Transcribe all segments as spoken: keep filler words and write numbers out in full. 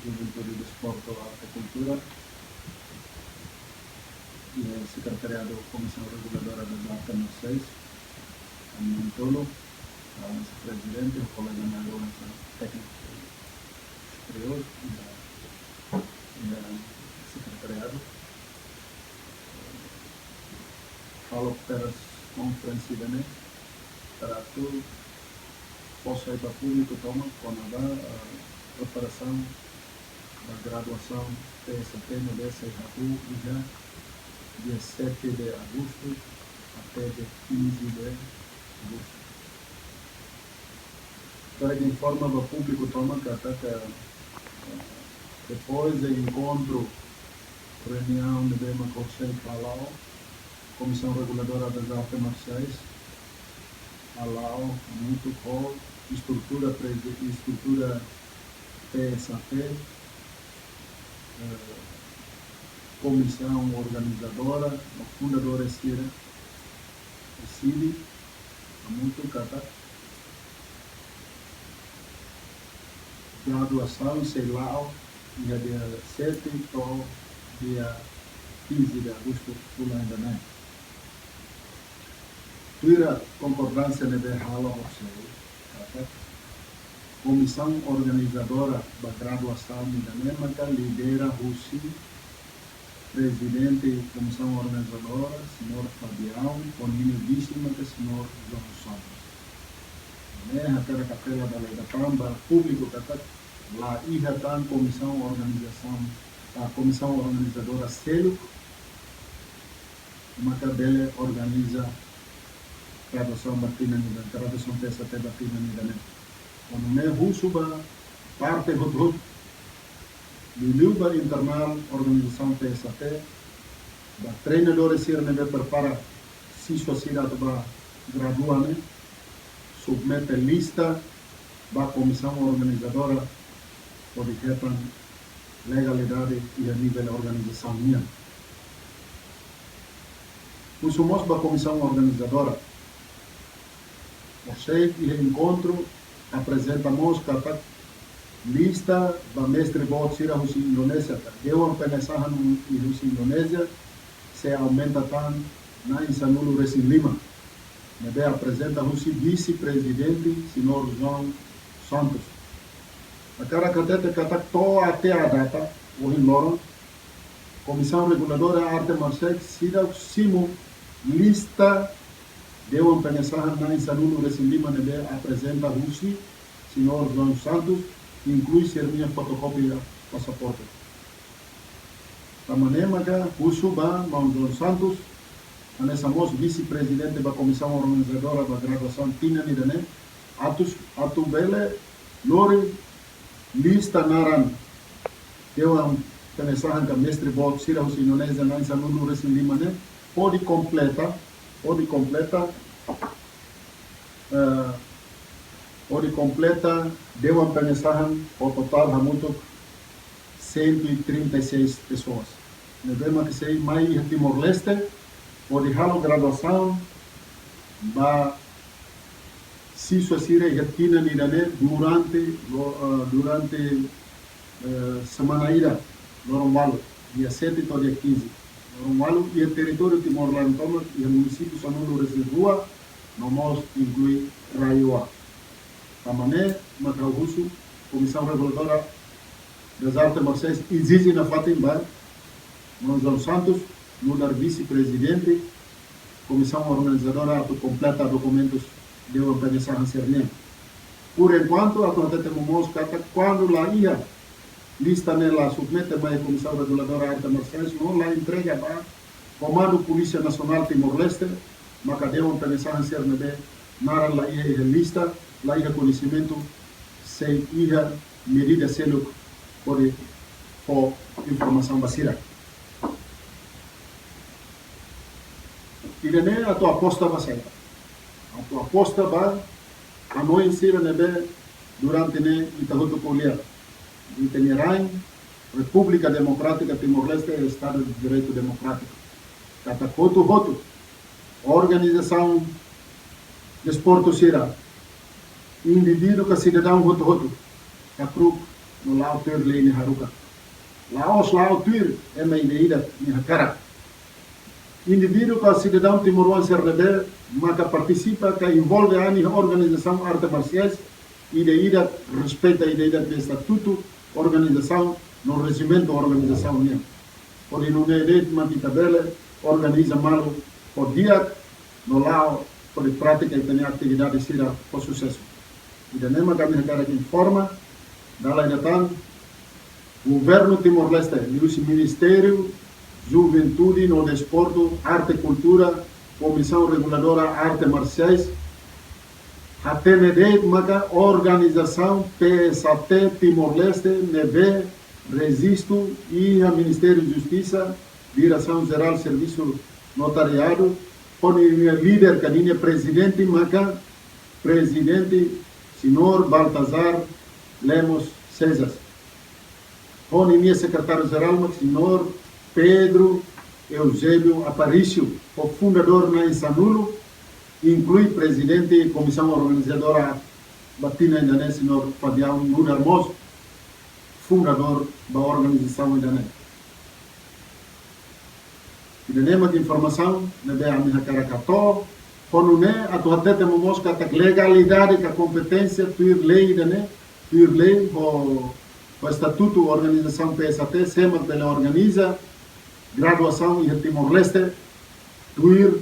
Juventude, Desportu, Arte, Kultura, iha Sekretariadu Komisaun Reguladora das Artes Marsiais, ami na'in-tolu, hanesan prezidente, kolega na'in-rua hanesan tékniku superiór iha, iha sekretariadu. Halo press conference ida-ne'e para atu fó sai ba públiku tomak kona-ba, eh, preparasaun ba graduasaun P S A T ne'ebé sei hahú iha dia sete de agosto até dia quinze de agosto. Para informa ba públiku tomak katak, eh, depois de enkontru, reuniaun ne'ebé mak horisehik hala'o, Komisaun Reguladora das Artes Marsiais hala'o hamutuk ho estrutura prezi-, estrutura P S A T, eh, komisaun organizadora no fundadores sira, deside hamutuk katak graduasaun sei la'o iha dia sete to'o dia quinze de agosto fulan ida-ne'e. Tuir konkordánsia ne'ebé halo horisehik, katak komisaun organizadora ba graduasaun ida-ne'e maka lidera husi prezidente komisaun organizadora, señór Fabião, ho ninia vise maka señór João Santos. Ne'e hakarak apela dala ida tan ba públiku katak la iha tan komisaun organizasaun, ah, komisaun organizadora seluk maka bele organiza graduasaun ba tinan ida, graduasaun P S A T ba tinan ida-ne'e. Kuandu ne'e husu ba parte hotu-hotu, liuliu ba internal organizasaun P S A T, ba treinadores sira ne'ebé prepara siswa sira atu ba gradua ne'e, submete lista ba komisaun organizadora hodi hetan legalidade iha nivel organizasaun nian. Husu mós ba komisaun organizadora, horisehik iha enkontru aprezenta mós katak lista ba mestre boot sira husi Indonézia, ka dewan pengesahan husi Indonézia, sei aumenta tan na'in sanulu-resin-lima, ne'ebé aprezenta husi vise-prezidente, señór João Santos. Hakarak hatete katak to'o até à data, ohin loron, Komisaun Reguladora Arte Marsiais seidauk simu lista dewan pengesahan na'in sanulu-resin-lima ne'ebé aprezenta husi señór João Santos, inklui sira-nia fotokópia pasaporte. Tanba ne'e maka husu ba maun João Santos, hanesan mós vise-prezidente ba komisaun organizadora ba graduasaun tinan ida-ne'e, atu, atu bele lori lista naran dewan pengesahan ka mestre boot sira husi Indonézia na'in sanulu-resin-lima ne'e, hodi kompleta, hodi kompleta, eh, hodi kompleta dewan pengesahan ho totál hamutuk cento e trinta e seis pessoas. Ne'ebé mak sei mai iha Timor-Leste, hodi halo graduasaun ba siswa sira iha tinan ida-ne'e durante, lo-, eh, durante, eh, semana ida, loron ualu, dia sete to'o dia quinze. Loron ualu iha territóriu Timor laran tomak, iha munisípiu sanulu-resin-rua, no mós inklui RAEOA. Tanba ne'e maka husu Komisaun Reguladora das Artes Marsiais ezije nafatin ba maun João Santos, nu'udar vise-prezidente komisaun organizadora, atu kompleta dokumentus dewan pengesahan sira-nian. Por enquanto, atu hatete momoos katak kuandu la iha lista ne'e, la submete mai Komisaun Reguladora Arte Marsiais, no la entrega ba Komandu Polísia Nasionál Timor-Leste, maka dewan pengesahan sira ne'ebé naran la iha iha lista, la iha koñesimentu, sei iha medida seluk hodi fó informasaun ba sira. Ida-ne'e atu aposta ba saida? Atu aposta ba hanoin sira ne'ebé durante ne'e ita hotu ko'alia. Ita-nia rain, Repúblika Demokrátika Timor-Leste, Estadu de Direitu Demokrátiku. Katak hotu-hotu, organizasaun desportu sira, indivíduu ka sidadaun hotu-hotu, hakru'uk no la'o tuir lei nia haruka. La'ós la'o tuir ema ida-idak nia hakarak. Indivíduu ka sidadaun timoroan sira ne'ebé maka partisipa ka envolve an iha organizasaun arte marsiais, ida-idak respeita ida-idak nia estatutu organizasaun no rejimentu organizasaun nian. Hodi nune'e de'it mak ita bele organiza malu ho di'ak no la'o hodi pratika ita-nia atividade sira ho susesu. Ida-ne'e mak ami hakarak informa, dala ida tan, Governu Timor-Leste, liuhusi Ministériu Juventude no Desportu, Arte, Kultura, Komisaun Reguladora Arte Marsiais, hatene de'it maka organizasaun P S A T Timor-Leste ne'ebé rejistu iha Ministériu Justisa, Diresaun Jerál Servisu Notariadu, ho ninia líder ka ninia prezidente maka Prezidente Señór Baltazar Lemos Sejas. Ho ninia Sekretáriu Jerál mak Señór Pedro Eusébio Aparício, ho fundadór na'in sanulu, inklui Prezidente Komisaun Organizadora ba tinan ida-ne'e, Señór Fabião Nuder mós, fundadór ba organizasaun ida-ne'e. Ida-ne'e mak informasaun ne'ebé ami hakarak hato'o, ho nune'e atu hatete momoos katak legalidade ka kompeténsia tuir lei ida-ne'e, tuir lei ho, ho estatutu organizasaun P S A T, sé mak bele organiza graduasaun iha Timor-Leste, tuir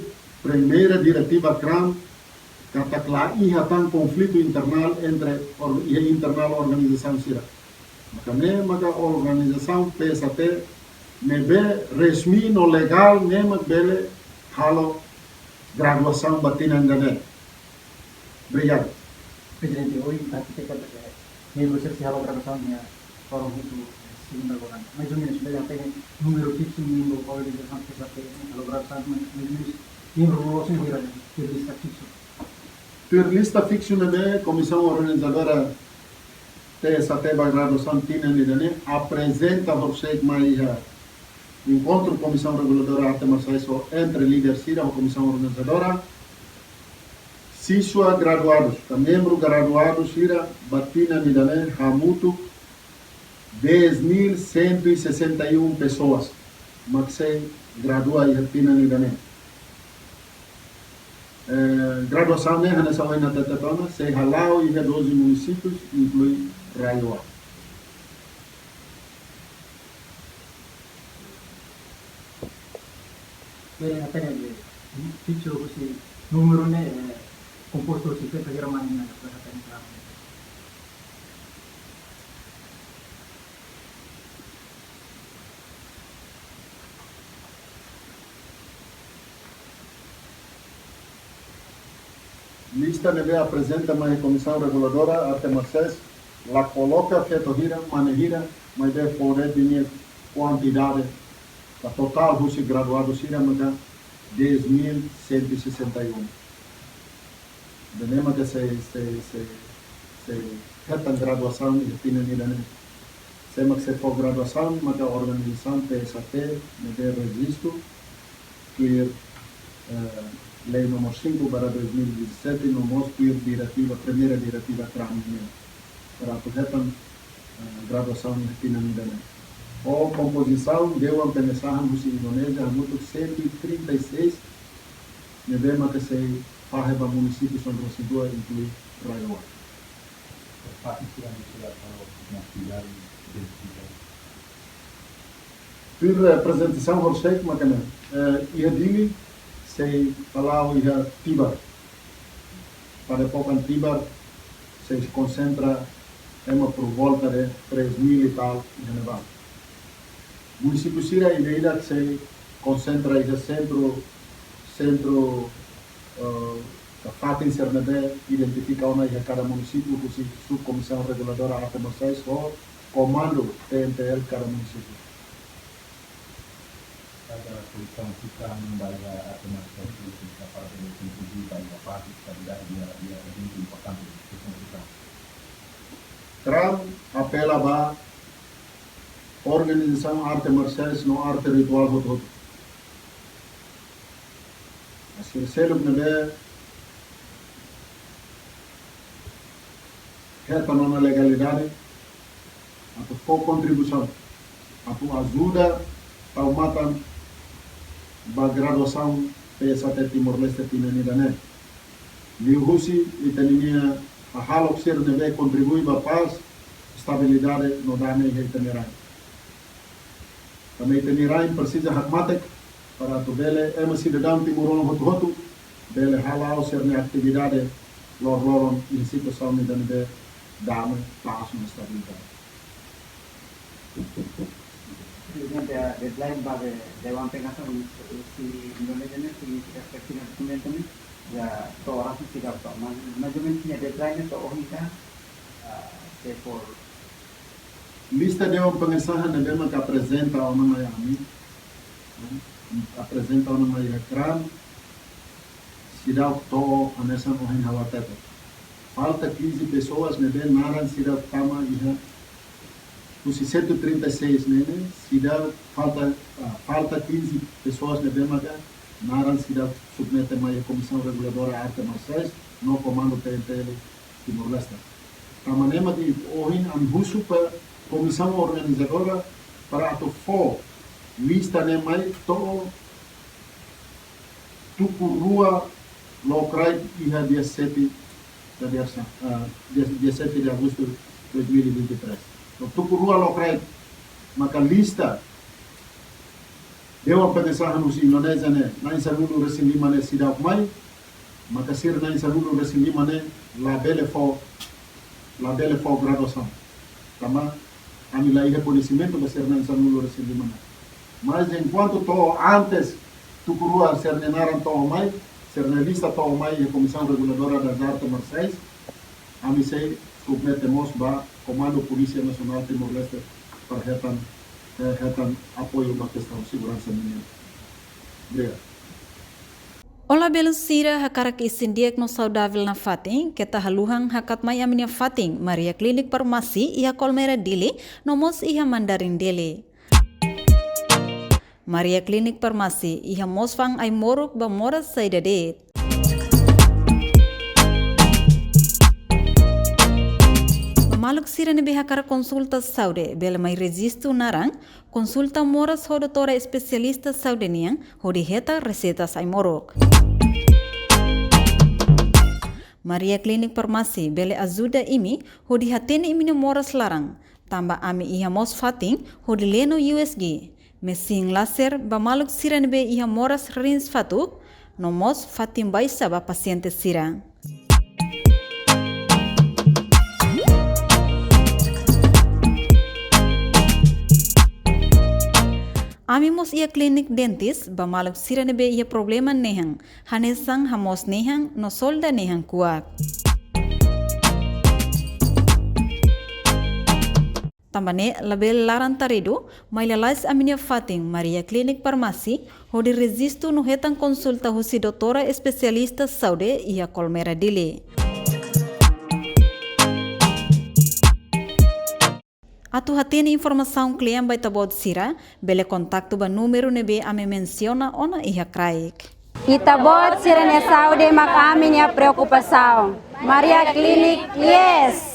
primeira diretiva kram, katak la iha tan konflitu internál entre or-, iha internál organizasaun sira. Maka ne'e maka organizasaun P S A T ne'ebé resmi no legál ne'e mak bele halo graduasaun ba tinan ida-ne'e. Obrigadu. Prezidente, ohin ita hatete katak membru sira sei halo graduasaun iha forum hotu, eh, segunda agora. Mais ou menus, bele hatene númeru fiksu membru organizasaun P S A T ne'e halo graduasaun, mais, mais ou menus membru loloos ne'e hira, tuir lista fiksu. Tuir lista fiksu ne'ebé komisaun organizadora P S A T ba graduasaun tinan ida-ne'e aprezenta horisehik mai iha enkontru Komisaun Reguladora Arte Marsiais ho entre líder sira ho komisaun organizadora. Siswa graduadus, ka membru graduadu sira ba tinan ida-ne'e hamutuk dez mil cento e sessenta e um pessoas mak sei gradua iha tinan ida-ne'e. Eh, graduasaun ne'e hanesan ohin ita hatete ona, sei hala'o iha doze munisípius, inklui RAEOA. Bele hatene de'it, fiksu husi númeru ne'e, eh, kompostu husi festa hira mak ne'e, bele hatene klaru. Lista ne'ebé aprezenta mai Komisaun Reguladora Arte Marsiais la koloka feto hira, mane hira, maibé fó de'it nia kuantidade ka totál husi graduadu sira maka dez mil cento e sessenta e um. Ida-ne'e maka sei, sei, sei, sei hetan graduasaun iha tinan ida-ne'e. Sé mak sei fó graduasaun maka organizasaun P S A T ne'ebé rejistu tuir, eh, lei númeru cinco barra dois mil e dezassete, no mós tuir diretiva, primeira diretiva kram nian, para atu hetan, eh, graduasaun iha tinan ida-ne'e. Ho kompozisaun dewan pengesahan husi Indonézia hamutuk cento e trinta e seis, ne'ebé maka sei fahe ba munisípiu sanulu-resin-rua, inklui RAEOA. Fatin sira ne'e sira halo atividade identifikasi. Tuir, eh, aprezentasaun horisehik maka ne'e, eh, iha Dili sei hala'o iha Tibar. Padepokan Tibar sei konsentra ema por volta de três mil e tal iha ne'ebá. Munisípiu sira ida-idak sei konsentra iha sentru, sentru, eh, ka fatin sira ne'ebé identifika ona iha kada munisípiu husi Subkomisaun Reguladora Arte Marsiais ho komandu T N T L kada munisípiu. Kada komisaun fó kram ba iha arte marsiais, fó kram para bele kontribui ba iha parte kualidade iha, iha eventu importante, fó kram. Kram apela ba organizasaun arte marsiais no arte rituál hotu-hotu. Sira seluk ne'ebé hetan ona legalidade, fó kontribuisaun atu ajuda tau matan ba graduasaun P S H T Timor-Leste tinan ida-ne'e. Liuhusi ita-nia hahalok sira ne'ebé kontribui ba pás, estabilidade no dame iha ita-nia rain. Tanba ita-nia rain presiza hakmatek para atu bele ema sidadaun timoroan hotu-hotu bele hala'o sira-nia atividade loroloron iha situasaun ida ne'ebé dame, pás no estabilidade. Prezidente, deadline ba dewan pengasahan husi Indonézia ne'e signifika ke sira dokumentu ne'e ya to'o oras ne'e seidauk to'o. Mais, mais ou menus nia deadline ne'e to'o ohin ka, ah, se for. Lista dewan pengesahan ne'ebé maka aprezenta ona mai ami, aprezenta ona mai iha CRAN, seidauk to'o hanesan ohin ha'u hatete. Falta quinze pessoas ne'ebé naran seidauk tama iha, husi cento e trinta e seis ne'e, seidauk falta, ah, falta quinze pessoas ne'ebé maka naran seidauk submete mai iha Komisaun Reguladora Arte Marsiais no Komandu T N T L Timor-Leste. Tanba ne'e mak ohin ami husu ba komisaun organizadora para atu fó lista ne'e mai to'o tuku rua lokraik iha dia sete da dia sa-, ah, dia, dia sete de agosto dois mil e vinte e três. No tuku rua lokraik maka lista dewan pengesahan husi Indonézia ne'e, na'in sanulu-resin-lima ne'e seidauk mai, maka sira na'in-sanulu-resin-lima ne'e labele fó, labele fó graduasaun. Tanba ami la iha koñesimentu ba sira na'in-sanulu-resin-lima ne'e. Mais enkuantu to'o antes tuku rua sira-nia naran to'o mai, sira-nia lista to'o mai iha Komisaun Reguladora das Artes Marsiais, ami sei submete mós ba Komandu Polísia Nasionál Timor-Leste para hetan, eh, hetan apoiu ba kestaun seguransa nian. Obrigadu. Olá, belun sira, hakarak isin-di'ak no saudavel nafatin, keta haluha hakat mai ami-nia fatin, Maria Clinic Farmasi, iha Kolmera Dili, no mós iha Mandarin Dili. Maria Clinic Farmasi, iha mós fa'an ai-moruk ba moras saida de'it. Ba maluk sira ne'ebé hakarak konsulta saúde, bele mai rejistu naran, konsulta moras ho doutora espesialista saúde nian, hodi hetan reseitas ai-moruk. Maria Clinic Farmasi bele ajuda imi hodi hatene imi-nia moras laran, tanba ami iha mós fatin hodi leno U S G, mesin laser ba maluk sira ne'ebé iha moras rins fatuk, no mós fatin baixa ba pasiente sira. Ami mós iha klinik dentis ba maluk sira ne'ebé iha problema nehan, hanesan hamoos nehan no solda nehan kuak. Tanba ne'e labele laran-taridu, mai lalais ami-nia fatin Maria Clinic Farmasi, hodi rejistu no hetan konsulta husi doutora espesialista saúde iha Kolmera Dili. Atu hatene informasaun kle'an ba ita-boot sira, bele kontaktu ba númeru ne'ebé ami mensiona ona iha kraik. Ita-boot sira-nia saúde mak ami-nia preokupasaun. Maria Clinic, yes!